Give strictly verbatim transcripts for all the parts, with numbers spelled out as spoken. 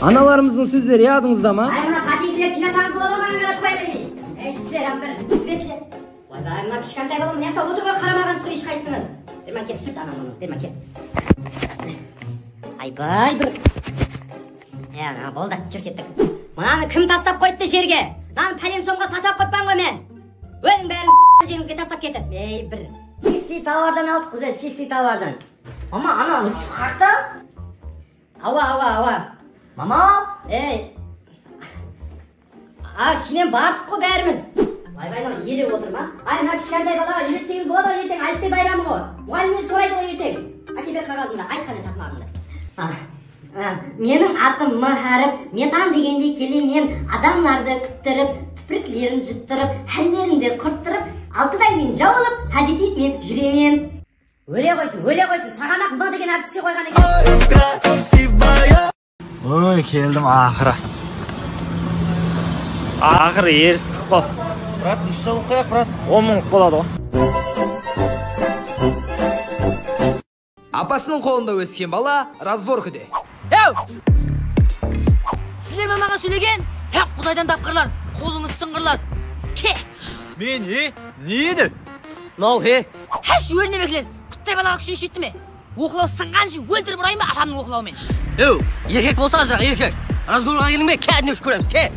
Analarımızdıń sózleri yadıńızda ma? Ay, mına qáteńkilerdi jıynasańız boladı ǵoy, men qoya bereyim. Ey, sizler hám bir, sizler. Oybay, mına kishkentay bala mına jaqta otır ǵoy, qaramaǵansız ǵoy hesh qaysıńız. Berme áke, súrt anam bunı, berme áke. Aybay, bir. Ya, na, boldı, júr kettik. Mınanı kim tastap qoyıptı jerge? Mınanı pálen somǵa sata qoyıppan ǵoy men. Óliń bárin s-, jeńizge tastap ketip. Ey, bir. Sisli tovardan aldıq biz, sisli tovardan. Mama, ana, ruchka qaqtı. Awa, awa, awa. Mama, ey. A, kenen bardıq ǵo bárimiz. Bay-bay, mına ele otır ma? Ay, mına kishkentay balaǵa úyretseńiz boladı ǵo, erteń álipbe bayramı ǵo. Muǵallimler soraydı ǵo erteń. Áke, ber qaǵazıńdı, ayt qáne taqmaǵıńdı. A, a, meniń atım M hárip, metan degende kelemen, adamlardı kúttirip, tipiriklerin jıttırıp, hállerin de qurttırıp, altı daymen jawılıp, hádey deyip men júremen. Óle qoysın, óle qoysın, saǵan-aq M degen hárip túse qoyǵan eken. Oy, keldim aqırı. Aqırı eristik ǵo. Brat, neshe so'm qoyaq, brat? On mıńlıq boladı ǵo. Apasınıń qolında ósken bala razborkide. Ew! Sizler me maǵan sóylegen? Taq Qudaydan tapqırlar, qolıńız sıńǵırlar. Ke! Men, e? Ne edi? Mınaw, he? Hásh, ólmemekiler! Quttay balaǵa kúshiń jetti me? Oqlaw sınǵan ushın óltirip urayın ba apamnıń oqlawı menen? Ew, erkek bolsańız, erkek! Razgorǵa keldiń be? Ke, áne kóremiz, ke!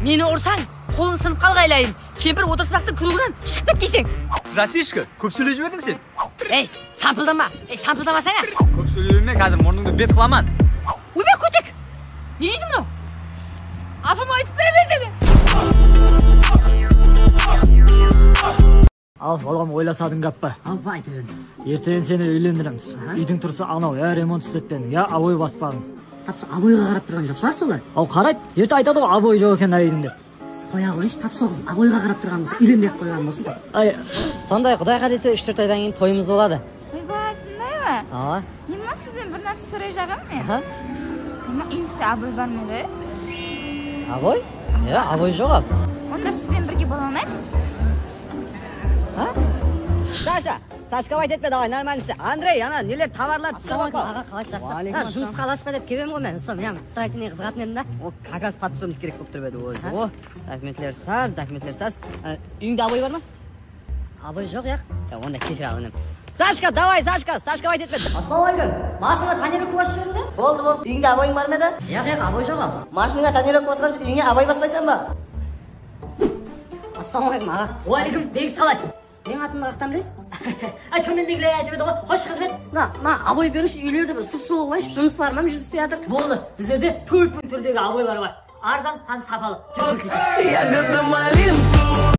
Meni ursań, qolın sınıp qalǵaylayın. Kempir otırsıpaqtıń kruginan shıǵıp ketkeyseń. Bratishka, kóp sóylep jiberdiń sen. Ey, sampıldama! Ey, sampıldamasań-a! Kóp sóylep berme, házir murnıńdı bet qılaman. Óyme, kótek! Ne deydi mınaw? Apama aytıp beremen seni! Al, balǵam, oylasadıń gáp pa? Alpa, ayta berdim. Erteń seni úylendiremiz. Aha. Úydiń turısı anaw, ya remont isletpediń, ya aboy baspadıń. Tap sol aboyǵa qarap turǵan joq shıǵar solar. Aw, qaraydı, erte aytadı ǵoy, aboy joq eken úydiń dep. Qoya qoyınshı, tap sol qız aboyǵa qarap turǵan bolsa, úylenbey-aq qoyǵan bolsın. Ay. Sonday, Quday qálese, úsh-tórt aydan keyin toyımız boladı. Oyba, sonday ma? Awa. Nima, sizden bir nárse sorayjaq edim men. Aha. Nima, úyińizde aboy bar ma edi? Aboy? Yoq, aboy joq-aw. Onda siz benen birge bola almaymız. Ha? Sasha, Sashka ayt etpe, davay, normalnıy. Andrey, ana, neler, tovarlar túsirip atır. Aǵa, qalayshısız? Wa aleykum assalam. Jumısqa alasız ba dep kelip edim ǵoy men. Usı, men stroitelniy qızıǵatın edim da. O, как раз подсобник kerek bolıp turıp edi ózi. Ha? O, dokumentler saz, dokumentler saz. E, úyińde aboy bar ma? Aboy joq, yaq. Ya, onda keshir al, inim. Sashka, davay, Sashka, Sashka ayt etpe. Assalawma aleykum. Mashinaǵa tonirovka basıp jiberdiń be? Boldı, boldı. Úyińde aboyıń bar ma edi? Yaq, yaq, aboy joq al. Mashinaǵa tonirovka basqansha úyińe aboy baspaysań ba? Assalawma aleykum, aǵa. Wa aleykum, bek salay. Meniń atımdı qayaqtan bilesiz? Ay, tómendegiler aytıp edi ǵoy, xosh xızmet. Mına, mına, aboy berińshi, úylerdi bir sıp-sulıw qılayınshı, jumıslarım hám júzispey atır. Boldı, bizlerde tórt mıń túrdegi aboylar bar. Arzan hám sapalı. Ягода малинка.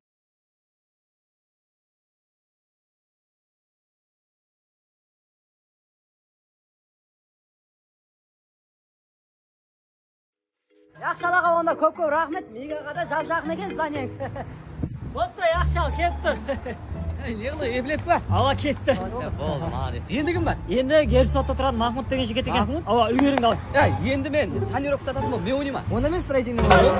Yaqshı aǵa, onda kóp-kóp raxmet. Miyik aǵa da jap-jaqın eken zdaniyeń. Boptı, yaqshı al, kelip tur. Ey, ne qıldı, eplet pa? Awa, ketti. Boldı, malades. Endi kim bar? Endi Gersotta turǵan Mahmut degen jigit eken. Mahmut? Awa, úlgeriń davay. Ey, endi men tonirovka satatın bolıp, men oynayman. Onda men stroitelniy bolayın.